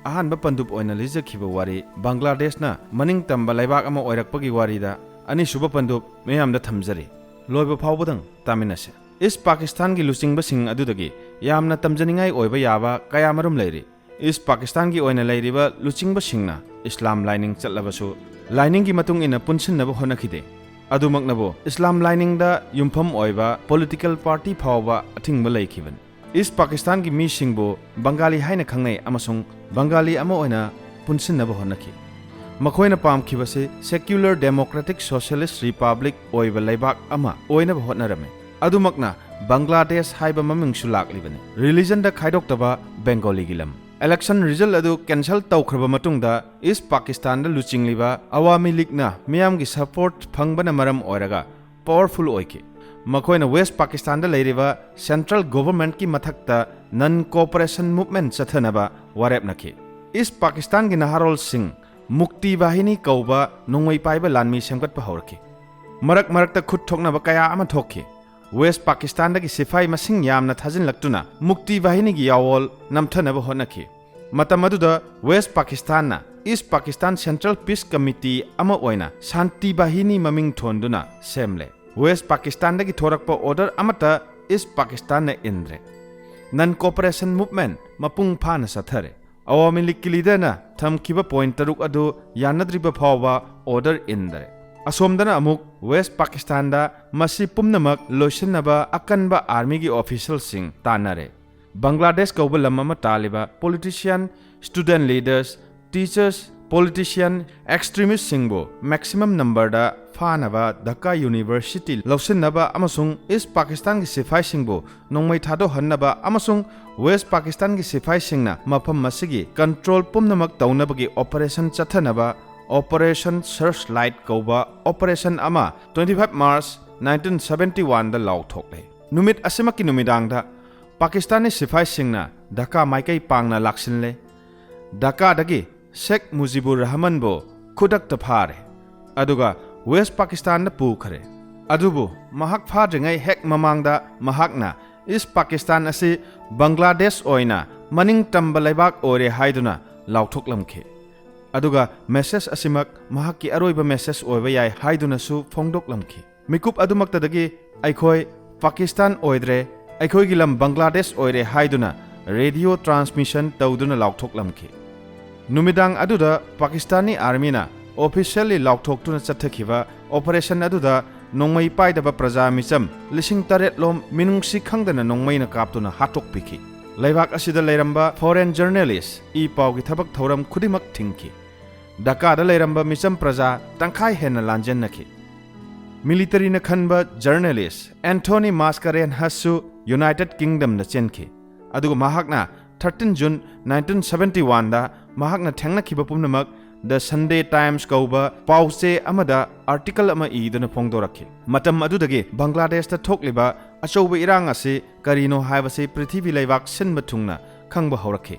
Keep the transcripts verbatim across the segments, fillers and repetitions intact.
ꯑꯍꯥꯟꯕ ꯄꯟꯗꯨꯞ ꯑꯣꯏꯅ ꯂꯤꯖꯈꯤꯕ ꯋꯥꯔꯤ, ꯕꯪꯒ꯭ꯂꯥꯗꯦꯁꯅ ꯃꯅꯤꯡ ꯇꯝꯕ ꯂꯩꯕꯥꯛ ꯑꯃ ꯑꯣꯏꯔꯛꯄꯒꯤ ꯋꯥꯔꯤꯗ ꯑꯅꯤꯁꯨꯕ ꯄꯟꯗꯨꯞ ꯃꯤꯌꯥꯝꯗ ꯊꯝꯖꯔꯤ꯫ ꯂꯣꯏꯕ ꯐꯥꯎꯕꯗꯪ ꯇꯥꯃꯤꯟꯅꯁꯦ꯫ ꯏꯁ ꯄꯥꯀꯤꯁꯇꯥꯟꯒꯤ ꯂꯨꯆꯤꯡꯕꯁꯤꯡ ꯑꯗꯨꯗꯒꯤ ꯌꯥꯝꯅ ꯇꯝꯖꯅꯤꯡꯉꯥꯏ ꯑꯣꯏꯕ ꯌꯥꯕ ꯀꯌꯥꯃꯔꯨꯝ ꯂꯩꯔꯤ꯫ ꯏꯁ ꯄꯥꯀꯤꯁꯇꯥꯟꯒꯤ ꯑꯣꯏꯅ ꯂꯩꯔꯤꯕ ꯂꯨꯆꯤꯡꯕꯁꯤꯡꯅ ꯏꯁꯂꯥꯝ ꯂꯥꯏꯅꯤꯡ ꯆꯠꯂꯕꯁꯨ, ꯂꯥꯏꯅꯤꯡꯒꯤ ꯃꯇꯨꯡ ꯏꯟꯅ ꯄꯨꯟꯁꯤꯟꯅꯕ ꯍꯣꯠꯅꯈꯤꯗꯦ꯫ ꯑꯗꯨꯃꯛꯅꯕꯨ, ꯏꯁꯂꯥꯝ ꯂꯥꯏꯅꯤꯡꯗ ꯌꯨꯝꯐꯝ ꯑꯣꯏꯕ ꯄꯣꯂꯤꯇꯤꯀꯦꯜ ꯄꯥꯔꯇꯤ ꯐꯥꯎꯕ ꯑꯊꯤꯡꯕ ꯂꯩꯈꯤꯕꯅꯤ꯫ ꯏꯁ ꯄꯥꯀꯤꯁꯇꯥꯟꯒꯤ ꯃꯤꯁꯤꯡꯕꯨ ꯕꯪꯒꯥꯂꯤ ꯍꯥꯏꯅ ꯈꯪꯅꯩ ꯑꯃꯁꯨꯡ ꯕꯪꯒꯥꯂꯤ ꯑꯃ ꯑꯣꯏꯅ ꯄꯨꯟꯁꯤꯟꯅꯕ ꯍꯣꯠꯅꯈꯤ꯫ ꯃꯈꯣꯏꯅ ꯄꯥꯝꯈꯤꯕꯁꯤ ꯁꯦꯀ꯭ꯌꯨꯂꯔ ꯗꯦꯃꯣꯀ꯭ꯔꯦꯇꯤꯛ ꯁꯣꯁꯤꯌꯦꯂꯤꯁ ꯔꯤꯄꯕ꯭ꯂꯤꯛ ꯑꯣꯏꯕ ꯂꯩꯕꯥꯛ ꯑꯃ ꯑꯣꯏꯅꯕ ꯍꯣꯠꯅꯔꯝꯃꯤ꯫ ꯑꯗꯨꯃꯛꯅ ꯕꯪꯒ꯭ꯂꯥꯗꯦꯁ ꯍꯥꯏꯕ ꯃꯃꯤꯡꯁꯨ ꯂꯥꯛꯂꯤꯕꯅꯤ꯫ ꯔꯤꯂꯤꯖꯟꯗ ꯈꯥꯏꯗꯣꯛꯇꯕ ꯕꯦꯡꯒꯣꯂꯤꯒꯤ ꯂꯝ꯫ ꯏꯂꯦꯛꯁꯟ ꯔꯤꯖꯜ ꯑꯗꯨ ꯀꯦꯟꯁꯦꯜ ꯇꯧꯈ꯭ꯔꯕ ꯃꯇꯨꯡꯗ, ꯏꯁ ꯄꯥꯀꯤꯁꯇꯥꯟꯗ ꯂꯨꯆꯤꯡꯂꯤꯕ ꯑꯋꯥꯃꯤ ꯂꯤꯒꯅ ꯃꯤꯌꯥꯝꯒꯤ ꯁꯄꯣꯔꯠ ꯐꯪꯕꯅ ꯃꯔꯝ ꯑꯣꯏꯔꯒ ꯄꯥꯋꯔꯐꯨꯜ ꯑꯣꯏꯈꯤ꯫ ꯃꯈꯣꯏꯅ ꯋꯦꯁ ꯄꯥꯀꯤꯁꯇꯥꯟꯗ ꯂꯩꯔꯤꯕ ꯁꯦꯟꯇ꯭ꯔꯦꯜ ꯒꯣꯚꯔꯟꯃꯦꯟꯠꯀꯤ ꯃꯊꯛꯇ ꯅꯟ ꯀꯣꯑꯣꯄꯔꯦꯁꯟ ꯃꯨꯚꯃꯦꯟꯠ ꯆꯠꯊꯅꯕ ꯋꯥꯔꯦꯞꯅꯈꯤ꯫ ꯏꯁ ꯄꯥꯀꯤꯁꯇꯥꯟꯒꯤ ꯅꯍꯥꯔꯣꯜꯁꯤꯡ ꯃꯨꯛꯇꯤ ꯕꯥꯍꯤꯅꯤ ꯀꯧꯕ ꯅꯣꯡꯃꯩ ꯄꯥꯏꯕ ꯂꯥꯟꯃꯤ ꯁꯦꯝꯒꯠꯄ ꯍꯧꯔꯛꯈꯤ꯫ ꯃꯔꯛ ꯃꯔꯛꯇ ꯈꯨꯠ ꯊꯣꯛꯅꯕ ꯀꯌꯥ ꯑꯃ ꯊꯣꯛꯈꯤ꯫ ꯋꯦꯁ ꯄꯥꯀꯤꯁꯇꯥꯟꯗꯒꯤ ꯁꯤꯐꯥꯏ ꯃꯁꯤꯡ ꯌꯥꯝꯅ ꯊꯥꯖꯤꯜꯂꯛꯇꯨꯅ ꯃꯨꯛꯇꯤ ꯕꯥꯍꯤꯅꯤꯒꯤ ꯌꯥꯋꯣꯜ ꯅꯝꯊꯅꯕ ꯍꯣꯠꯅꯈꯤ꯫ ꯃꯇꯝ ꯑꯗꯨꯗ ꯋꯦꯁ ꯄꯥꯀꯤꯁꯇꯥꯟꯅ ꯏꯁ ꯄꯥꯀꯤꯁꯇꯥꯟ ꯁꯦꯟꯇ꯭ꯔꯦꯜ ꯄꯤꯁ ꯀꯃꯤꯇꯤ ꯑꯃ ꯑꯣꯏꯅ ꯁꯥꯟꯇꯤ ꯕꯥꯍꯤꯅꯤ ꯃꯃꯤꯡ ꯊꯣꯟꯗꯨꯅ ꯁꯦꯝꯂꯦ꯫ ꯋꯦꯁ ꯄꯥꯀꯤꯁꯇꯥꯟꯗꯒꯤ ꯊꯣꯔꯛꯄ ꯑꯣꯔꯗꯔ ꯑꯃꯠꯇ ꯏꯁ ꯄꯥꯀꯤꯁꯇꯥꯟꯅ ꯏꯟꯗ꯭ꯔꯦ꯫ ꯅꯟ ꯀꯣꯑꯣꯄꯔꯦꯁꯟ ꯃꯨꯚꯃꯦꯟꯠ ꯃꯄꯨꯡ ꯐꯥꯅ ꯆꯠꯊꯔꯦ꯫ ꯑꯋꯥꯃꯤ ꯂꯤꯒꯀꯤ ꯂꯤꯗꯔꯅ ꯊꯝꯈꯤꯕ ꯄꯣꯏꯟꯠ ꯇꯔꯨꯛ ꯑꯗꯨ ꯌꯥꯅꯗ꯭ꯔꯤꯕ ꯐꯥꯎꯕ ꯑꯣꯔꯗꯔ ꯏꯟꯗ꯭ꯔꯦ꯫ ꯑꯁꯣꯝꯗꯅ ꯑꯃꯨꯛ ꯋꯦꯁ ꯄꯥꯀꯤꯁꯇꯥꯟꯗ ꯃꯁꯤ ꯄꯨꯝꯅꯃꯛ ꯂꯣꯏꯁꯤꯟꯅꯕ ꯑꯀꯟꯕ ꯑꯥꯔꯃꯤꯒꯤ ꯑꯣꯐꯤꯁꯤꯌꯦꯜꯁꯤꯡ ꯇꯥꯟꯅꯔꯦ꯫ ꯕꯪꯒ꯭ꯂꯥꯗꯦꯁ ꯀꯧꯕ ꯂꯝ ꯑꯃ ꯇꯥꯜꯂꯤꯕ politician, student leaders, teachers, politician, ꯑꯦꯛꯁꯇ꯭ꯔꯤꯃꯤꯁ꯭ꯠꯁꯤꯡꯕꯨ ꯃꯦꯛꯁꯤꯃꯝ ꯅꯝꯕꯔꯗ ꯐꯥꯅꯕ ꯙꯀꯥ ꯌꯨꯅꯤꯚꯔꯁꯤꯇꯤ ꯂꯧꯁꯤꯟꯅꯕ ꯑꯃꯁꯨꯡ ꯏꯁ ꯄꯥꯀꯤꯁꯇꯥꯟꯒꯤ ꯁꯤꯐꯥꯏꯁꯤꯡꯕꯨ ꯅꯣꯡꯃꯩ ꯊꯥꯗꯣꯛꯍꯟꯅꯕ ꯑꯃꯁꯨꯡ ꯋꯦꯁ ꯄꯥꯀꯤꯁꯇꯥꯟꯒꯤ ꯁꯤꯐꯥꯏꯁꯤꯡꯅ ꯃꯐꯝ ꯑꯁꯤꯒꯤ ꯀꯟꯇ꯭ꯔꯣꯜ ꯄꯨꯝꯅꯃꯛ ꯇꯧꯅꯕꯒꯤ ꯑꯣꯄꯔꯦꯁꯟ ꯆꯠꯊꯅꯕ ꯑꯣꯄꯔꯦꯁꯟ ꯁꯔꯆ ꯂꯥꯏꯠ ꯀꯧꯕ ꯑꯣꯄꯔꯦꯁꯟ ꯑꯃ twenty five March nineteen seventy oneꯗ ꯂꯥꯎꯊꯣꯛꯂꯦ꯫ ꯅꯨꯃꯤꯠ ꯑꯁꯤꯃꯛꯀꯤ ꯅꯨꯃꯤꯗꯥꯡꯗ ꯄꯥꯀꯤꯁꯇꯥꯅꯤ ꯁꯤꯐꯥꯏꯁꯤꯡꯅ ꯙꯀꯥ ꯃꯥꯏꯀꯩ ꯄꯥꯡꯅ ꯂꯥꯛꯁꯤꯜꯂꯦ꯫ ꯙꯀꯥꯗꯒꯤ ꯁꯦꯈ ꯃꯨꯖꯤꯕꯨꯔ ꯔꯍꯃꯟꯕꯨ ꯈꯨꯗꯛꯇ ꯐꯥꯔꯦ, ꯑꯗꯨꯒ ꯋꯦꯁ ꯄꯥꯀꯤꯁꯇꯥꯟꯗ ꯄꯨꯈ꯭ꯔꯦ꯫ ꯑꯗꯨꯕꯨ ꯃꯍꯥꯛ ꯐꯥꯗ꯭ꯔꯤꯉꯩ ꯍꯦꯛ ꯃꯃꯥꯡꯗ ꯃꯍꯥꯛꯅ ꯏꯁ ꯄꯥꯀꯤꯁꯇꯥꯟ ꯑꯁꯤ ꯕꯪꯒ꯭ꯂꯥꯗꯦꯁ ꯑꯣꯏꯅ ꯃꯅꯤꯡ ꯇꯝꯕ ꯂꯩꯕꯥꯛ ꯑꯣꯏꯔꯦ ꯍꯥꯏꯗꯨꯅ ꯂꯥꯎꯊꯣꯛꯂꯝꯈꯤ꯫ ꯑꯗꯨꯒ ꯃꯦꯁꯦꯖ ꯑꯁꯤꯃꯛ ꯃꯍꯥꯛꯀꯤ ꯑꯔꯣꯏꯕ ꯃꯦꯁꯦꯖ ꯑꯣꯏꯕ ꯌꯥꯏ ꯍꯥꯏꯗꯨꯅꯁꯨ ꯐꯣꯡꯗꯣꯛꯂꯝꯈꯤ꯫ ꯃꯤꯀꯨꯞ ꯑꯗꯨꯃꯛꯇꯗꯒꯤ ꯑꯩꯈꯣꯏ ꯄꯥꯀꯤꯁꯇꯥꯟ ꯑꯣꯏꯗ꯭ꯔꯦ, ꯑꯩꯈꯣꯏꯒꯤ ꯂꯝ ꯕꯪꯒ꯭ꯂꯥꯗꯦꯁ ꯑꯣꯏꯔꯦ ꯍꯥꯏꯗꯨꯅ ꯔꯦꯗꯤꯑꯣ ꯇ꯭ꯔꯥꯟꯁꯃꯤꯁꯟ ꯇꯧꯗꯨꯅ ꯂꯥꯎꯊꯣꯛꯂꯝꯈꯤ꯫ ꯅꯨꯃꯤꯗꯥꯡ ꯑꯗꯨꯗ ꯄꯥꯀꯤꯁꯇꯥꯅꯤ ꯑꯥꯔꯃꯤꯅ ꯑꯣꯐꯤꯁꯤꯌꯦꯜꯂꯤ ꯂꯥꯎꯊꯣꯛꯇꯨꯅ ꯆꯠꯊꯈꯤꯕ ꯑꯣꯄꯔꯦꯁꯟ ꯑꯗꯨꯗ ꯅꯣꯡꯃꯩ ꯄꯥꯏꯗꯕ ꯄ꯭ꯔꯖꯥ ꯃꯤꯆꯝ ꯂꯤꯁꯤꯡ ꯇꯔꯦꯠ ꯂꯣꯝ ꯃꯤꯅꯨꯡꯁꯤ ꯈꯪꯗꯅ ꯅꯣꯡꯃꯩꯅ ꯀꯥꯞꯇꯨꯅ ꯍꯥꯠꯇꯣꯛꯄꯤꯈꯤ꯫ ꯂꯩꯕꯥꯛ ꯑꯁꯤꯗ ꯂꯩꯔꯝꯕ ꯐꯣꯔꯦꯟ ꯖꯔꯅꯦꯂꯤꯁ, ꯏ ꯄꯥꯎꯒꯤ ꯊꯕꯛ ꯊꯧꯔꯝ ꯈꯨꯗꯤꯡꯃꯛ ꯊꯤꯡꯈꯤ꯫ ꯙꯀꯥꯗ ꯂꯩꯔꯝꯕ ꯃꯤꯆꯝ ꯄ꯭ꯔꯖꯥ ꯇꯪꯈꯥꯏ ꯍꯦꯟꯅ ꯂꯥꯟꯖꯦꯟꯅꯈꯤ꯫ ꯃꯤꯂꯤꯇꯔꯤꯅ ꯈꯟꯕ ꯖꯔꯅꯦꯂꯤꯁ ꯑꯦꯟꯊꯣꯅꯤ ꯃꯥꯁꯀꯔꯦꯟꯍꯁꯁꯨ ꯌꯨꯅꯥꯏꯇꯦꯗ ꯀꯤꯡꯗꯝꯗ ꯆꯦꯟꯈꯤ꯫ ꯑꯗꯨꯒ ꯃꯍꯥꯛꯅ ꯊꯥꯔꯇꯤꯟ ꯖꯨꯟ ꯅꯥꯏꯟꯇꯤꯟ ꯁꯚꯦꯟꯇꯤ ꯋꯥꯟꯗ ꯃꯍꯥꯛꯅ ꯊꯦꯡꯅꯈꯤꯕ ꯄꯨꯝꯅꯃꯛ ꯗ ꯁꯟꯗꯦ ꯇꯥꯏꯝꯁ ꯀꯧꯕ ꯄꯥꯎꯆꯦ ꯑꯃꯗ ꯑꯥꯔꯇꯤꯀꯜ ꯑꯃ ꯏꯗꯨꯅ ꯐꯣꯡꯗꯣꯔꯛꯈꯤ꯫ ꯃꯇꯝ ꯑꯗꯨꯗꯒꯤ ꯕꯪꯒ꯭ꯂꯥꯗꯦꯁꯇ ꯊꯣꯛꯂꯤꯕ ꯑꯆꯧꯕ ꯏꯔꯥꯡ ꯑꯁꯤ ꯀꯔꯤꯅꯣ ꯍꯥꯏꯕꯁꯤ ꯄ꯭ꯔꯤꯊꯤꯕꯤ ꯂꯩꯕꯥꯛ ꯁꯤꯟꯕ ꯊꯨꯡꯅ ꯈꯪꯕ ꯍꯧꯔꯛꯈꯤ꯫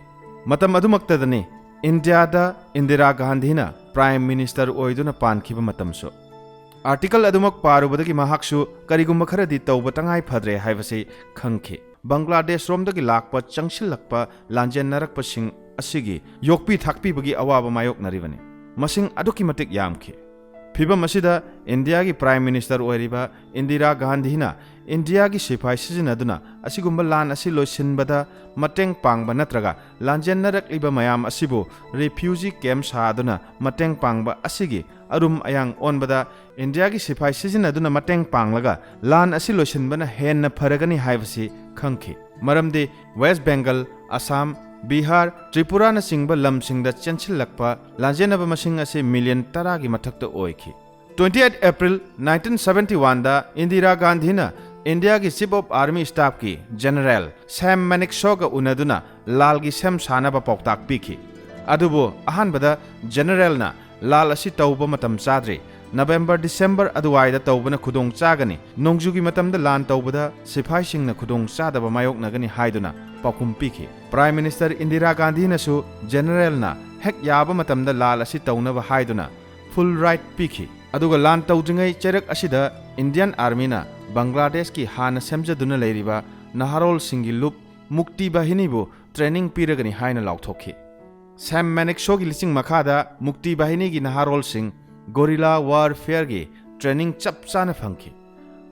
ꯃꯇꯝ ꯑꯗꯨꯃꯛꯇꯗꯅꯤ ꯏꯟꯗꯤꯌꯥꯗ ꯏꯟꯗꯤꯔꯥ ꯒꯥꯟꯙꯤꯅ ꯄ꯭ꯔꯥꯏꯝ ꯃꯤꯅꯤꯁꯇꯔ ꯑꯣꯏꯗꯨꯅ ꯄꯥꯟꯈꯤꯕ ꯃꯇꯝꯁꯨ꯫ ꯑꯥꯔꯇꯤꯀꯜ ꯑꯗꯨꯃꯛ ꯄꯥꯔꯨꯕꯗꯒꯤ ꯃꯍꯥꯛꯁꯨ ꯀꯔꯤꯒꯨꯝꯕ ꯈꯔꯗꯤ ꯇꯧꯕ ꯇꯉꯥꯏ ꯐꯗ꯭ꯔꯦ ꯍꯥꯏꯕꯁꯤ ꯈꯪꯈꯤ꯫ ꯕꯪꯒ꯭ꯂꯥꯗꯦꯁꯔꯣꯝꯗꯒꯤ ꯂꯥꯛꯄ ꯆꯪꯁꯤꯜꯂꯛꯄ ꯂꯥꯟꯖꯦꯟꯅꯔꯛꯄꯁꯤꯡ ꯑꯁꯤꯒꯤ ꯌꯣꯛꯄꯤ ꯊꯥꯛꯄꯤꯕꯒꯤ ꯑꯋꯥꯕ ꯃꯥꯌꯣꯛꯅꯔꯤꯕꯅꯤ꯫ ꯃꯁꯤꯡ ꯑꯗꯨꯛꯀꯤ ꯃꯇꯤꯛ ꯌꯥꯝꯈꯤ꯫ ꯐꯤꯚꯝ ꯑꯁꯤꯗ ꯏꯟꯗꯤꯌꯥꯒꯤ ꯄ꯭ꯔꯥꯏꯝ ꯃꯤꯅꯤꯁꯇꯔ ꯑꯣꯏꯔꯤꯕ ꯏꯟꯗꯤꯔꯥ ꯒꯥꯟꯙꯤꯅ ꯏꯟꯗꯤꯌꯥꯒꯤ ꯁꯤꯐꯥꯏ ꯁꯤꯖꯤꯟꯅꯗꯨꯅ ꯑꯁꯤꯒꯨꯝꯕ ꯂꯥꯟ ꯑꯁꯤ ꯂꯣꯏꯁꯤꯟꯕꯗ ꯃꯇꯦꯡ ꯄꯥꯡꯕ ꯅꯠꯇ꯭ꯔꯒ ꯂꯥꯟꯖꯦꯟꯅꯔꯛꯂꯤꯕ ꯃꯌꯥꯝ ꯑꯁꯤꯕꯨ ꯔꯤꯐ꯭ꯌꯨꯖꯤ ꯀꯦꯝꯞ ꯁꯥꯗꯨꯅ ꯃꯇꯦꯡ ꯄꯥꯡꯕ ꯑꯁꯤꯒꯤ ꯑꯔꯨꯝ ꯑꯌꯥꯡ ꯑꯣꯟꯕꯗ ꯏꯟꯗꯤꯌꯥꯒꯤ ꯁꯤꯐꯥꯏ ꯁꯤꯖꯤꯟꯅꯗꯨꯅ ꯃꯇꯦꯡ ꯄꯥꯡꯂꯒ ꯂꯥꯟ ꯑꯁꯤ ꯂꯣꯏꯁꯤꯟꯕꯅ ꯍꯦꯟꯅ ꯐꯔꯒꯅꯤ ꯍꯥꯏꯕꯁꯤ ꯈꯪꯈꯤ꯫ ꯃꯔꯝꯗꯤ ꯋꯦꯁ꯭ꯠ ꯕꯦꯡꯒꯜ, ꯑꯁꯥꯝ, ꯕꯤꯍꯥꯔ, ꯇ꯭ꯔꯤꯄꯨꯔꯥꯅꯆꯤꯡꯕ ꯂꯝꯁꯤꯡꯗ ꯆꯦꯟꯁꯤꯜꯂꯛꯄ ꯂꯥꯟꯖꯦꯟꯅꯕ ꯃꯁꯤꯡ ꯑꯁꯤ ꯃꯤꯂꯤꯌꯟ ꯇꯔꯥꯒꯤ ꯃꯊꯛꯇ ꯑꯣꯏꯈꯤ꯫ Twenty eight April nineteen seventy ꯋꯥꯟꯗ ꯏꯟꯗꯤꯔꯥ ꯒꯥꯟꯙꯤꯅ ꯏꯟꯗꯤꯌꯥꯒꯤ ꯆꯤꯐ ꯑꯣꯐ ꯑꯥꯔꯃꯤ ꯁ꯭ꯇꯥꯐꯀꯤ ꯖꯦꯅꯔꯦꯜ ꯁꯦꯝ ꯃꯅꯤꯛ ꯁꯣꯒ ꯎꯅꯗꯨꯅ ꯂꯥꯜꯒꯤ ꯁꯦꯝ ꯁꯥꯅꯕ ꯄꯥꯎꯇꯥꯛ ꯄꯤꯈꯤ꯫ ꯑꯗꯨꯕꯨ ꯑꯍꯥꯟꯕꯗ ꯖꯦꯅꯔꯦꯜꯅ ꯂꯥꯜ ꯑꯁꯤ ꯇꯧꯕ ꯃꯇꯝ ꯆꯥꯗ꯭ꯔꯤ, ꯅꯕꯦꯝꯕꯔ ꯗꯤꯁꯦꯝꯕꯔ ꯑꯗꯨꯋꯥꯏꯗ ꯇꯧꯕꯅ ꯈꯨꯗꯣꯡ ꯆꯥꯒꯅꯤ, ꯅꯣꯡꯖꯨꯒꯤ ꯃꯇꯝꯗ ꯂꯥꯟ ꯇꯧꯕꯗ ꯁꯤꯐꯥꯏꯁꯤꯡꯅ ꯈꯨꯗꯣꯡ ꯆꯥꯗꯕ ꯃꯥꯌꯣꯛꯅꯒꯅꯤ ꯍꯥꯏꯗꯨꯅ ꯄꯥꯎꯈꯨꯝ ꯄꯤꯈꯤ꯫ ꯄ꯭ꯔꯥꯏꯝ ꯃꯤꯅꯤꯁꯇꯔ ꯏꯟꯗꯤꯔꯥ ꯒꯥꯟꯙꯤꯅꯁꯨ ꯖꯦꯅꯔꯦꯜꯅ ꯍꯦꯛ ꯌꯥꯕ ꯃꯇꯝꯗ ꯂꯥꯜ ꯑꯁꯤ ꯇꯧꯅꯕ ꯍꯥꯏꯗꯨꯅ ꯐꯨꯜ ꯔꯥꯏꯠ ꯄꯤꯈꯤ꯫ ꯑꯗꯨꯒ ꯂꯥꯟ ꯇꯧꯗ꯭ꯔꯤꯉꯩ ꯆꯩꯔꯛ ꯑꯁꯤꯗ ꯏꯟꯗꯤꯌꯟ ꯑꯥꯔꯃꯤꯅ ꯕꯪꯒ꯭ꯂꯥꯗꯦꯁꯀꯤ ꯍꯥꯟꯅ ꯁꯦꯝꯖꯗꯨꯅ ꯂꯩꯔꯤꯕ ꯅꯍꯥꯔꯣꯜꯁꯤꯡꯒꯤ ꯂꯨꯞ ꯃꯨꯛꯇꯤ ꯕꯥꯍꯤꯅꯤꯕꯨ ꯇ꯭ꯔꯦꯅꯤꯡ ꯄꯤꯔꯒꯅꯤ ꯍꯥꯏꯅ ꯂꯥꯎꯊꯣꯛꯈꯤ꯫ ꯁꯦꯝ ꯃꯅꯦꯛꯁꯣꯒꯤ ꯂꯤꯆꯤꯡ ꯃꯈꯥꯗ ꯃꯨꯛꯇꯤ ꯕꯥꯍꯤꯅꯤꯒꯤ ꯅꯍꯥꯔꯣꯜꯁꯤꯡ ꯒꯣꯔꯤꯂꯥ ꯋꯥꯔꯐꯤꯌꯔꯒꯤ ꯇ꯭ꯔꯦꯅꯤꯡ ꯆꯞ ꯆꯥꯅ ꯐꯪꯈꯤ꯫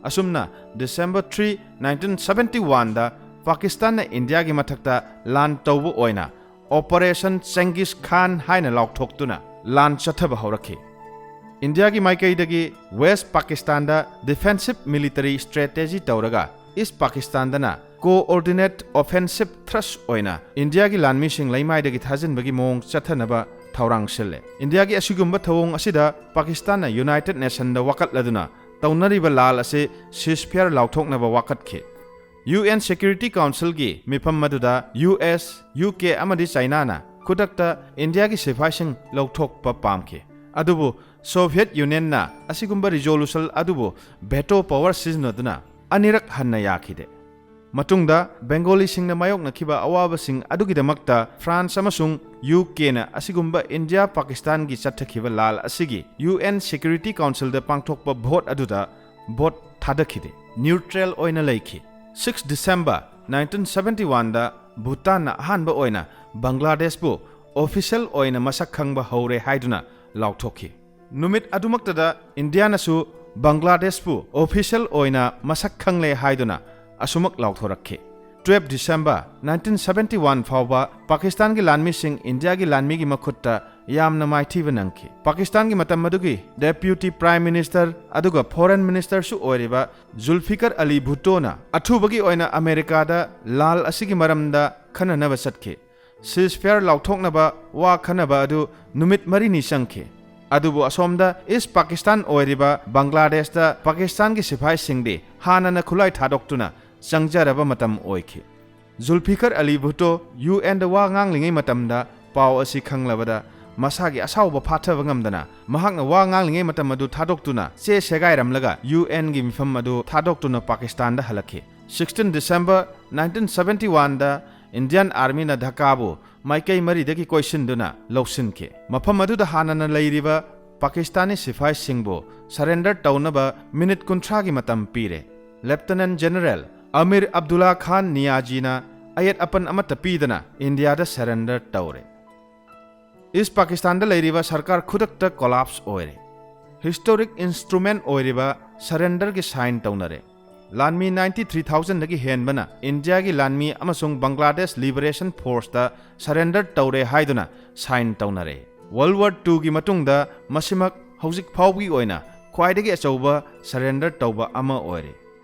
ꯑꯁꯨꯝꯅ December three, nineteen seventy one ꯗ ꯄꯥꯀꯤꯁꯇꯥꯟꯅ ꯏꯟꯗꯤꯌꯥꯒꯤ ꯃꯊꯛꯇ ꯂꯥꯟ ꯇꯧꯕ ꯑꯣꯏꯅ ꯑꯣꯄꯔꯦꯁꯟ ꯆꯦꯡꯒꯤꯁ ꯈꯥꯟ ꯍꯥꯏꯅ ꯂꯥꯎꯊꯣꯛꯇꯨꯅ ꯂꯥꯟ ꯆꯠꯊꯕ ꯍꯧꯔꯛꯈꯤ꯫ ꯏꯟꯗꯤꯌꯥꯒꯤ ꯃꯥꯏꯀꯩꯗꯒꯤ ꯋꯦꯁ ꯄꯥꯀꯤꯁꯇꯥꯟꯗ ꯗꯤꯐꯦꯟꯁꯤꯞ ꯃꯤꯂꯤꯇꯔꯤ ꯁ꯭ꯇ꯭ꯔꯦꯇꯦꯖꯤ ꯇꯧꯔꯒ ꯏꯁ ꯄꯥꯀꯤꯁꯇꯥꯟꯗꯅ ꯀꯣꯑꯣꯔꯗꯤꯅꯦꯠ ꯑꯣꯐꯦꯟꯁꯤꯞ ꯊ꯭ꯔꯁ ꯑꯣꯏꯅ ꯏꯟꯗꯤꯌꯥꯒꯤ ꯂꯥꯟꯃꯤꯁꯤꯡ ꯂꯩꯃꯥꯏꯗꯒꯤ ꯊꯥꯖꯤꯟꯕꯒꯤ ꯃꯑꯣꯡ ꯆꯠꯊꯅꯕ ꯊꯧꯔꯥꯡ ꯁꯤꯜꯂꯦ꯫ ꯏꯟꯗꯤꯌꯥꯒꯤ ꯑꯁꯤꯒꯨꯝꯕ ꯊꯧꯑꯣꯡ ꯑꯁꯤꯗ ꯄꯥꯀꯤꯁꯇꯥꯟꯅ ꯌꯨꯅꯥꯏꯇꯦꯗ ꯅꯦꯁꯟꯗ ꯋꯥꯀꯠꯂꯗꯨꯅ ꯇꯧꯅꯔꯤꯕ ꯂꯥꯜ ꯑꯁꯤ ꯁꯤꯁꯐꯤꯌꯔ ꯂꯥꯎꯊꯣꯛꯅꯕ ꯋꯥꯀꯠꯈꯤ꯫ ꯌꯨ ꯑꯦꯟ ꯁꯦꯀ꯭ꯌꯨꯔꯤꯇꯤ ꯀꯥꯎꯟꯁꯤꯜꯒꯤ ꯃꯤꯐꯝ ꯑꯗꯨꯗ ꯌꯨ ꯑꯦꯁ, ꯌꯨ ꯀꯦ ꯑꯃꯗꯤ ꯆꯥꯏꯅꯥꯅ ꯈꯨꯗꯛꯇ ꯏꯟꯗꯤꯌꯥꯒꯤ ꯁꯤꯐꯥꯏꯁꯤꯡ ꯂꯧꯊꯣꯛꯄ ꯄꯥꯝꯈꯤ꯫ ꯑꯗꯨꯕꯨ ꯁꯣꯚꯤꯌꯦꯠ ꯌꯨꯅꯤꯌꯟꯅ ꯑꯁꯤꯒꯨꯝꯕ ꯔꯤꯖꯣꯂꯨꯁꯟ ꯑꯗꯨꯕꯨ ꯚꯦꯇꯣ ꯄꯋꯔ ꯁꯤꯖꯤꯟꯅꯗꯨꯅ ꯑꯅꯤꯔꯛ ꯍꯟꯅ ꯌꯥꯈꯤꯗꯦ꯫ ꯃꯇꯨꯡꯗ ꯕꯦꯡꯒꯣꯂꯤꯁꯤꯡꯅ ꯃꯥꯌꯣꯛꯅꯈꯤꯕ ꯑꯋꯥꯕꯁꯤꯡ ꯑꯗꯨꯒꯤꯗꯃꯛꯇ ꯐ꯭ꯔꯥꯟꯁ ꯑꯃꯁꯨꯡ ꯌꯨ ꯀꯦꯅ ꯑꯁꯤꯒꯨꯝꯕ ꯏꯟꯗꯤꯌꯥ ꯄꯥꯀꯤꯁꯇꯥꯟꯒꯤ ꯆꯠꯊꯈꯤꯕ ꯂꯥꯜ ꯑꯁꯤꯒꯤ ꯌꯨ ꯑꯦꯟ ꯁꯦꯀ꯭ꯌꯨꯔꯤꯇꯤ ꯀꯥꯎꯟꯁꯤꯜꯗ ꯄꯥꯡꯊꯣꯛꯄ ꯚꯣꯠ ꯑꯗꯨꯗ ꯚꯣꯠ ꯊꯥꯗꯈꯤꯗꯦ, ꯅ꯭ꯌꯨꯇ꯭ꯔꯦꯜ ꯑꯣꯏꯅ ꯂꯩꯈꯤ꯫ Six December nineteen seventy one ꯗ ꯚꯨꯇꯥꯟꯅ ꯑꯍꯥꯟꯕ ꯑꯣꯏꯅ ꯕꯪꯒ꯭ꯂꯥꯗꯦꯁꯄꯨ ꯑꯣꯐꯤꯁꯤꯌꯦꯜ ꯑꯣꯏꯅ ꯃꯁꯛ ꯈꯪꯕ ꯍꯧꯔꯦ ꯍꯥꯏꯗꯨꯅ ꯂꯥꯎꯊꯣꯛꯈꯤ꯫ ꯅꯨꯃꯤꯠ ꯑꯗꯨꯃꯛꯇꯗ ꯏꯟꯗꯤꯌꯥꯅꯁꯨ ꯕꯪꯒ꯭ꯂꯥꯗꯦꯁꯄꯨ ꯑꯣꯐꯤꯁꯤꯌꯦꯜ ꯑꯣꯏꯅ ꯃꯁꯛ ꯈꯪꯂꯦ ꯍꯥꯏꯗꯨꯅ ꯑꯁꯨꯃꯛ ꯂꯥꯎꯊꯣꯔꯛꯈꯤ꯫ Twelve December nineteen seventy one ꯐꯥꯎꯕ ꯄꯥꯀꯤꯁꯇꯥꯟꯒꯤ ꯂꯥꯟꯃꯤꯁꯤꯡ ꯏꯟꯗꯤꯌꯥꯒꯤ ꯂꯥꯟꯃꯤꯒꯤ ꯃꯈꯨꯠꯇ ꯌꯥꯝꯅ ꯃꯥꯏꯊꯤꯕ ꯅꯪꯈꯤ꯫ ꯄꯥꯀꯤꯁꯇꯥꯟꯒꯤ ꯃꯇꯝ ꯑꯗꯨꯒꯤ ꯗꯦꯄ꯭ꯌꯨꯇꯤ ꯄ꯭ꯔꯥꯏꯝ ꯃꯤꯅꯤꯁꯇꯔ ꯑꯗꯨꯒ ꯐꯣꯔꯦꯟ ꯃꯤꯅꯤꯁꯇꯔꯁꯨ ꯑꯣꯏꯔꯤꯕ ꯖꯨꯜꯐꯤꯀꯔ ꯑꯂꯤ ꯚꯨꯠꯇꯣꯅ ꯑꯊꯨꯕꯒꯤ ꯑꯣꯏꯅ ꯑꯃꯦꯔꯤꯀꯥꯗ ꯂꯥꯜ ꯑꯁꯤꯒꯤ ꯃꯔꯝꯗ ꯈꯟꯅꯅꯕ ꯆꯠꯈꯤ꯫ ꯁꯤꯁꯐꯤꯌꯔ ꯂꯥꯎꯊꯣꯛꯅꯕ ꯋꯥ ꯈꯟꯅꯕ ꯑꯗꯨ ꯅꯨꯃꯤꯠ ꯃꯔꯤꯅꯤ ꯆꯪꯈꯤ꯫ ꯑꯗꯨꯕꯨ ꯑꯁꯣꯝꯗ ꯏꯁ ꯄꯥꯀꯤꯁꯇꯥꯟ ꯑꯣꯏꯔꯤꯕ ꯕꯪꯒ꯭ꯂꯥꯗꯦꯁꯇ ꯄꯥꯀꯤꯁꯇꯥꯟꯒꯤ ꯁꯤꯐꯥꯏꯁꯤꯡꯗꯤ ꯍꯥꯟꯅꯅ ꯈꯨꯠꯂꯥꯏ ꯊꯥꯗꯣꯛꯇꯨꯅ ꯆꯪꯖꯔꯕ ꯃꯇꯝ ꯑꯣꯏꯈꯤ꯫ ꯖꯨꯜꯐꯤꯀꯔ ꯑꯂꯤ ꯚꯨꯠꯇꯣ ꯌꯨ ꯑꯦꯟꯗ ꯋꯥ ꯉꯥꯡꯂꯤꯉꯩ ꯃꯇꯝꯗ ꯄꯥꯎ ꯑꯁꯤ ꯈꯪꯂꯕꯗ ꯃꯁꯥꯒꯤ ꯑꯁꯥꯎꯕ ꯐꯥꯊꯕ ꯉꯝꯗꯅ ꯃꯍꯥꯛꯅ ꯋꯥ ꯉꯥꯡꯂꯤꯉꯩ ꯃꯇꯝ ꯑꯗꯨ ꯊꯥꯗꯣꯛꯇꯨꯅ ꯆꯦ ꯁꯦꯒꯥꯏꯔꯝꯂꯒ ꯌꯨ ꯑꯦꯟꯒꯤ ꯃꯤꯐꯝ ꯑꯗꯨ ꯊꯥꯗꯣꯛꯇꯨꯅ ꯄꯥꯀꯤꯁꯇꯥꯟꯗ ꯍꯜꯂꯛꯈꯤ꯫ Sixteen December nineteen seventy one ꯗ ꯏꯟꯗꯤꯌꯟ ꯑꯥꯔꯃꯤꯅ ꯙꯥꯀꯥꯕꯨ ꯃꯥꯏꯀꯩ ꯃꯔꯤꯗꯒꯤ ꯀꯣꯏꯁꯤꯟꯗꯨꯅ ꯂꯧꯁꯤꯟꯈꯤ꯫ ꯃꯐꯝ ꯑꯗꯨꯗ ꯍꯥꯟꯅꯅ ꯂꯩꯔꯤꯕ ꯄꯥꯀꯤꯁꯇꯥꯅꯤ ꯁꯤꯐꯥꯏꯁꯤꯡꯕꯨ ꯁꯔꯦꯟꯗꯔ ꯇꯧꯅꯕ ꯃꯤꯅꯤꯠ ꯀꯨꯟꯊ꯭ꯔꯥꯒꯤ ꯃꯇꯝ ꯄꯤꯔꯦ꯫ ꯂꯦꯐꯇꯤꯅꯦꯟ ꯖꯦꯅꯔꯦꯜ ꯑꯃꯤꯔ ꯑꯕꯗꯨꯜꯂꯥ ꯈꯥꯟ ꯅꯤꯌꯥꯖꯤꯅ ꯑꯌꯦꯠ ꯑꯄꯟ ꯑꯃꯠꯇ ꯄꯤꯗꯅ ꯏꯟꯗꯤꯌꯥꯗ ꯁꯔꯦꯟꯗꯔ ꯇꯧꯔꯦ꯫ ꯏꯁ ꯄꯥꯀꯤꯁꯇꯥꯟꯗ ꯂꯩꯔꯤꯕ ꯁꯔꯀꯥꯔ ꯈꯨꯗꯛꯇ ꯀꯣꯂꯥꯞꯁ ꯑꯣꯏꯔꯦ꯫ ꯍꯤꯁꯇꯣꯔꯤꯛ ꯏꯟꯁꯇ꯭ꯔꯨꯃꯦꯟ ꯑꯣꯏꯔꯤꯕ ꯁꯔꯦꯟꯗꯔꯒꯤ ꯁꯥꯏꯟ ꯇꯧꯅꯔꯦ꯫ ꯂꯥꯟꯃꯤ ꯅꯥꯏꯟꯇꯤ ꯊ꯭ꯔꯤ ꯊꯥꯎꯖꯟꯗꯒꯤ ꯍꯦꯟꯕꯅ ꯏꯟꯗꯤꯌꯥꯒꯤ ꯂꯥꯟꯃꯤ ꯑꯃꯁꯨꯡ ꯕꯪꯒ꯭ꯂꯥꯗꯦꯁ ꯂꯤꯕꯔꯦꯁꯟ ꯐꯣꯔꯁꯇ ꯁꯔꯦꯟꯗꯔ ꯇꯧꯔꯦ ꯍꯥꯏꯗꯨꯅ ꯁꯥꯏꯟ ꯇꯧꯅꯔꯦ꯫ ꯋꯥꯔꯜ ꯋꯥꯔ ꯇꯨꯒꯤ ꯃꯇꯨꯡꯗ ꯃꯁꯤꯃꯛ ꯍꯧꯖꯤꯛ ꯐꯥꯎꯕꯒꯤ ꯑꯣꯏꯅ ꯈ꯭ꯋꯥꯏꯗꯒꯤ ꯑꯆꯧꯕ ꯁꯔꯦꯟꯗꯔ ꯇꯧꯕ ꯑꯃ ꯑꯣꯏꯔꯦ꯫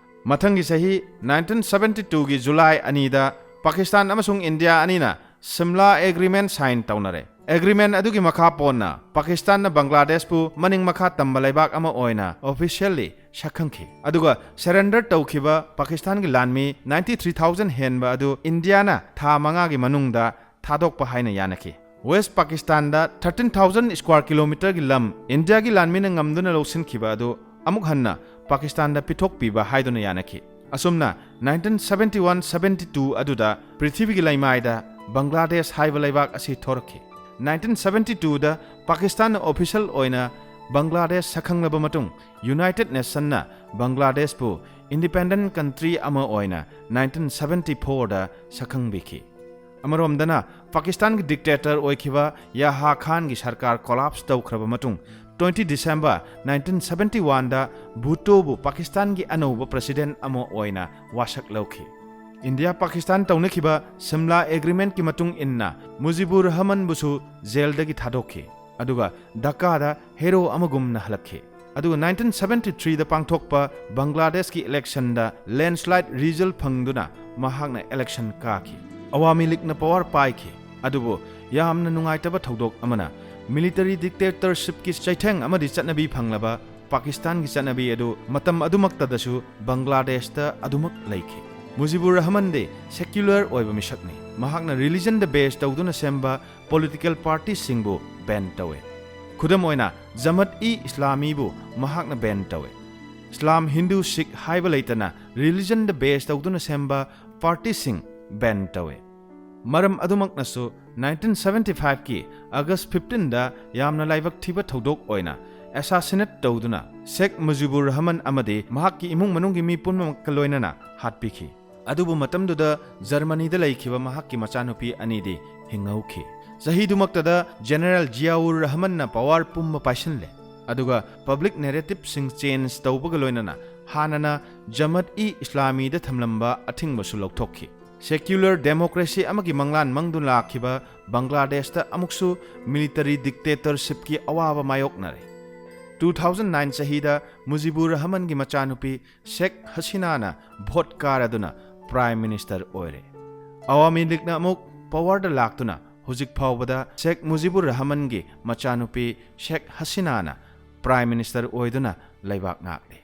ꯃꯊꯪꯒꯤ ꯆꯍꯤ ꯅꯥꯏꯟꯇꯤꯟ ꯁꯕꯦꯟꯇꯤ ꯇꯨꯒꯤ ꯖꯨꯂꯥꯏ ꯑꯅꯤꯗ ꯄꯥꯀꯤꯁꯇꯥꯟ ꯑꯃꯁꯨꯡ ꯏꯟꯗꯤꯌꯥ ꯑꯅꯤꯅ ꯁꯤꯝꯂꯥ ꯑꯦꯒ꯭ꯔꯤꯃꯦꯟ ꯁꯥꯏꯟ ꯇꯧꯅꯔꯦ꯫ ꯑꯦꯒ꯭ꯔꯤꯃꯦꯟ ꯑꯗꯨꯒꯤ ꯃꯈꯥ ꯄꯣꯟꯅ ꯄꯥꯀꯤꯁꯇꯥꯟꯅ ꯕꯪꯒ꯭ꯂꯥꯗꯦꯁꯄꯨ ꯃꯅꯤꯡ ꯃꯈꯥ ꯇꯝꯕ ꯂꯩꯕꯥꯛ ꯑꯃ ꯑꯣꯏꯅ ꯑꯣꯐꯤꯁꯤꯌꯦꯜꯂꯤ ꯁꯛꯈꯪꯈꯤ꯫ ꯑꯗꯨꯒ ꯁꯔꯦꯟꯗꯔ ꯇꯧꯈꯤꯕ ꯄꯥꯀꯤꯁꯇꯥꯟꯒꯤ ꯂꯥꯟꯃꯤ ꯅꯥꯏꯟꯇꯤ ꯊ꯭ꯔꯤ ꯊꯥꯎꯖꯟ ꯍꯦꯟꯕ ꯑꯗꯨ ꯏꯟꯗꯤꯌꯥꯅ ꯊꯥ ꯃꯉꯥꯒꯤ ꯃꯅꯨꯡꯗ ꯊꯥꯗꯣꯛꯄ ꯍꯥꯏꯅ ꯌꯥꯅꯈꯤ꯫ ꯋꯦꯁ ꯄꯥꯀꯤꯁꯇꯥꯟꯗ ꯊꯥꯔꯇꯤꯟ ꯊꯥꯎꯖꯟ ꯁ꯭ꯀ꯭ꯋꯥꯔ ꯀꯤꯂꯣꯃꯤꯇꯔꯒꯤ ꯂꯝ ꯏꯟꯗꯤꯌꯥꯒꯤ ꯂꯥꯟꯃꯤꯅ ꯉꯝꯗꯨꯅ ꯂꯧꯁꯤꯟꯈꯤꯕ ꯑꯗꯨ ꯑꯃꯨꯛ ꯍꯟꯅ ꯄꯥꯀꯤꯁꯇꯥꯟꯗ ꯄꯤꯊꯣꯛꯄꯤꯕ ꯍꯥꯏꯗꯨꯅ ꯌꯥꯅꯈꯤ꯫ ꯑꯁꯨꯝꯅ nineteen seventy one seventy two ꯑꯗꯨꯗ ꯄ꯭ꯔꯤꯊꯤꯕꯤꯒꯤ ꯂꯩꯃꯥꯏꯗ ꯕꯪꯒ꯭ꯂꯥꯗꯦꯁ ꯍꯥꯏꯕ ꯂꯩꯕꯥꯛ ꯑꯁꯤ ꯊꯣꯔꯛꯈꯤ꯫ ꯅꯥꯏꯟꯇꯤꯟ ꯁꯕꯦꯟꯇꯤ ꯇꯨꯗ ꯄꯥꯀꯤꯁꯇꯥꯟꯅ ꯑꯣꯐꯤꯁꯤꯌꯦꯜ ꯑꯣꯏꯅ ꯕꯪꯒ꯭ꯂꯥꯗꯦꯁ ꯁꯛꯈꯪꯂꯕ ꯃꯇꯨꯡ, ꯌꯨꯅꯥꯏꯇꯦꯗ ꯅꯦꯁꯟꯅ ꯕꯪꯒ꯭ꯂꯥꯗꯦꯁꯄꯨ ꯏꯟꯗꯤꯄꯦꯟꯗꯦꯟꯠ ꯀꯟꯇ꯭ꯔꯤ ꯑꯃ ꯑꯣꯏꯅ ꯅꯥꯏꯟꯇꯤꯟ ꯁꯕꯦꯟꯇꯤ ꯐꯣꯔꯗ ꯁꯛꯈꯪꯕꯤꯈꯤ꯫ ꯑꯃꯔꯣꯝꯗꯅ, ꯄꯥꯀꯤꯁꯇꯥꯟꯒꯤ ꯗꯤꯛꯇꯦꯇꯔ ꯑꯣꯏꯈꯤꯕ ꯌꯥꯍꯥ ꯈꯥꯟꯒꯤ ꯁꯔꯀꯥꯔ ꯀꯣꯂꯥꯞꯁ ꯇꯧꯈ꯭ꯔꯕ ꯃꯇꯨꯡ, ꯇ꯭ꯋꯦꯟꯇꯤ ꯗꯤꯁꯦꯝꯕꯔ ꯅꯥꯏꯟꯇꯤꯟ ꯁꯕꯦꯟꯇꯤ ꯋꯥꯟꯗ ꯚꯨꯠꯇꯣꯕꯨ ꯄꯥꯀꯤꯁꯇꯥꯟꯒꯤ ꯑꯅꯧꯕ ꯄ꯭ꯔꯁꯤꯗꯦꯟꯠ ꯑꯃ ꯑꯣꯏꯅ ꯋꯥꯁꯛ ꯂꯧꯈꯤ꯫ ꯏꯟꯗꯤꯌꯥ ꯄꯥꯀꯤꯁꯇꯥꯟ ꯇꯧꯅꯈꯤꯕ ꯁꯤꯝꯂꯥ ꯑꯦꯒ꯭ꯔꯤꯃꯦꯟꯠꯀꯤ ꯃꯇꯨꯡ ꯏꯟꯅ ꯃꯨꯖꯤꯕꯨꯔ ꯔꯍꯃꯟꯕꯨꯁꯨ ꯖꯦꯜꯗꯒꯤ ꯊꯥꯗꯣꯛꯈꯤ, ꯑꯗꯨꯒ ꯙꯥꯀꯥꯗ ꯍꯦꯔꯣ ꯑꯃꯒꯨꯝꯅ ꯍꯜꯂꯛꯈꯤ꯫ ꯑꯗꯨꯒ ꯅꯥꯏꯟꯇꯤꯟ ꯁꯕꯦꯟꯇꯤ ꯊ꯭ꯔꯤꯗ ꯄꯥꯡꯊꯣꯛꯄ ꯕꯪꯒ꯭ꯂꯥꯗꯦꯁꯀꯤ ꯏꯂꯦꯛꯁꯟꯗ ꯂꯦꯟꯁꯂꯥꯏꯗ ꯔꯤꯖꯜꯠ ꯐꯪꯗꯨꯅ ꯃꯍꯥꯛꯅ ꯏꯂꯦꯛꯁꯟ ꯀꯥꯈꯤ꯫ ꯑꯋꯥꯃꯤ ꯂꯤꯒꯅ ꯄꯋꯥꯔ ꯄꯥꯏꯈꯤ꯫ ꯑꯗꯨꯕꯨ ꯌꯥꯝꯅ ꯅꯨꯡꯉꯥꯏꯇꯕ ꯊꯧꯗꯣꯛ ꯑꯃꯅ, ꯃꯤꯂꯤꯇꯔꯤ ꯗꯤꯛꯇꯦꯇꯔꯁꯤꯞꯀꯤ ꯆꯩꯊꯦꯡ ꯑꯃꯗꯤ ꯆꯠꯅꯕꯤ ꯐꯪꯂꯕ ꯄꯥꯀꯤꯁꯇꯥꯟꯒꯤ ꯆꯠꯅꯕꯤ ꯑꯗꯨ ꯃꯇꯝ ꯑꯗꯨꯃꯛꯇꯗꯁꯨ ꯕꯪꯒ꯭ꯂꯥꯗꯦꯁꯇ ꯑꯗꯨꯃꯛ ꯂꯩꯈꯤ꯫ ꯃꯨꯖꯤꯕꯨꯔ ꯔꯍꯃꯟꯗꯤ ꯁꯦꯀ꯭ꯌꯨꯂꯔ ꯑꯣꯏꯕ ꯃꯤꯁꯛꯅꯤ꯫ ꯃꯍꯥꯛꯅ ꯔꯤꯂꯤꯖꯟꯗ ꯕꯦꯖ ꯇꯧꯗꯨꯅ ꯁꯦꯝꯕ ꯄꯣꯂꯤꯇꯤꯀꯦꯜ ꯄꯥꯔꯇꯤꯁꯤꯡꯕꯨ ꯕꯦꯟ ꯇꯧꯏ꯫ ꯈꯨꯗꯝ ꯑꯣꯏꯅ, ꯖꯃꯠ ꯏ ꯏꯁꯂꯥꯃꯤꯕꯨ ꯃꯍꯥꯛꯅ ꯕꯦꯟ ꯇꯧꯏ꯫ ꯏꯁꯂꯥꯝ, ꯍꯤꯟꯗꯨ, ꯁꯤꯈ ꯍꯥꯏꯕ ꯂꯩꯇꯅ ꯔꯤꯂꯤꯖꯟꯗ ꯕꯦꯖ ꯇꯧꯗꯨꯅ ꯁꯦꯝꯕ ꯄꯥꯔꯇꯤꯁꯤꯡ ꯕꯦꯟ ꯇꯧꯏ꯫ ꯃꯔꯝ ꯑꯗꯨꯃꯛꯅꯁꯨ, ꯅꯥꯏꯟꯇꯤꯟ ꯁꯕꯦꯟꯇꯤ ꯐꯥꯏꯚꯀꯤ ꯑꯥꯒꯁ ꯐꯤꯐꯇꯤꯟꯗ ꯌꯥꯝꯅ ꯂꯥꯏꯕꯛ ꯊꯤꯕ ꯊꯧꯗꯣꯛ ꯑꯣꯏꯅ ꯑꯦꯁꯥꯁꯤꯅꯦꯠ ꯇꯧꯗꯨꯅ ꯁꯦꯈ ꯃꯨꯖꯤꯕꯨꯔ ꯔꯍꯃꯟ ꯑꯃꯗꯤ ꯃꯍꯥꯛꯀꯤ ꯏꯃꯨꯡ ꯃꯅꯨꯡꯒꯤ ꯃꯤ ꯄꯨꯝꯅꯃꯛꯀ ꯂꯣꯏꯅꯅ ꯍꯥꯠꯄꯤꯈꯤ꯫ ꯑꯗꯨꯕꯨ ꯃꯇꯝꯗꯨꯗ ꯖꯔꯃꯅꯤꯗ ꯂꯩꯈꯤꯕ ꯃꯍꯥꯛꯀꯤ ꯃꯆꯥꯅꯨꯄꯤ ꯑꯅꯤꯗꯤ ꯍꯤꯡꯍꯧꯈꯤ꯫ ꯆꯍꯤꯗꯨꯃꯛꯇꯗ General Ziaur Rahmanꯅ power ꯄꯨꯝꯕ ꯄꯥꯏꯁꯤꯜꯂꯦ, ꯑꯗꯨꯒ public narrativeꯁꯤꯡ change ꯇꯧꯕꯒ ꯂꯣꯏꯅꯅ ꯍꯥꯟꯅꯅ Jamaat-e-Islamida ꯊꯝꯂꯝꯕ ꯑꯊꯤꯡꯕꯁꯨ ꯂꯧꯊꯣꯛꯈꯤ꯫ Secular democracy ꯑꯃꯒꯤ ꯃꯪꯂꯥꯟ ꯃꯪꯗꯨꯅ ꯂꯥꯛꯈꯤꯕ ꯕꯪꯒ꯭ꯂꯥꯗꯦꯁꯇ ꯑꯃꯨꯛꯁꯨ military dictatorshipꯀꯤ ꯑꯋꯥꯕ ꯃꯥꯌꯣꯛꯅꯔꯦ꯫ Two thousand nine ꯆꯍꯤꯗ Mujibur Rahmanꯒꯤ ꯃꯆꯥꯅꯨꯄꯤ Sheikh Hasinaꯅ vote ꯀꯥꯔꯗꯨꯅ Prime Minister ꯑꯣꯏꯔꯦ꯫ Awami Leagueꯅ ꯑꯃꯨꯛ powerꯗ ꯂꯥꯛꯇꯨꯅ ꯍꯧꯖꯤꯛ ꯐꯥꯎꯕꯗ Sheikh Mujibur Rahmanꯒꯤ ꯃꯆꯥꯅꯨꯄꯤ Sheikh Hasinaꯅ Prime Minister ꯑꯣꯏꯗꯨꯅ ꯂꯩꯕꯥꯛ ꯉꯥꯛꯂꯤ꯫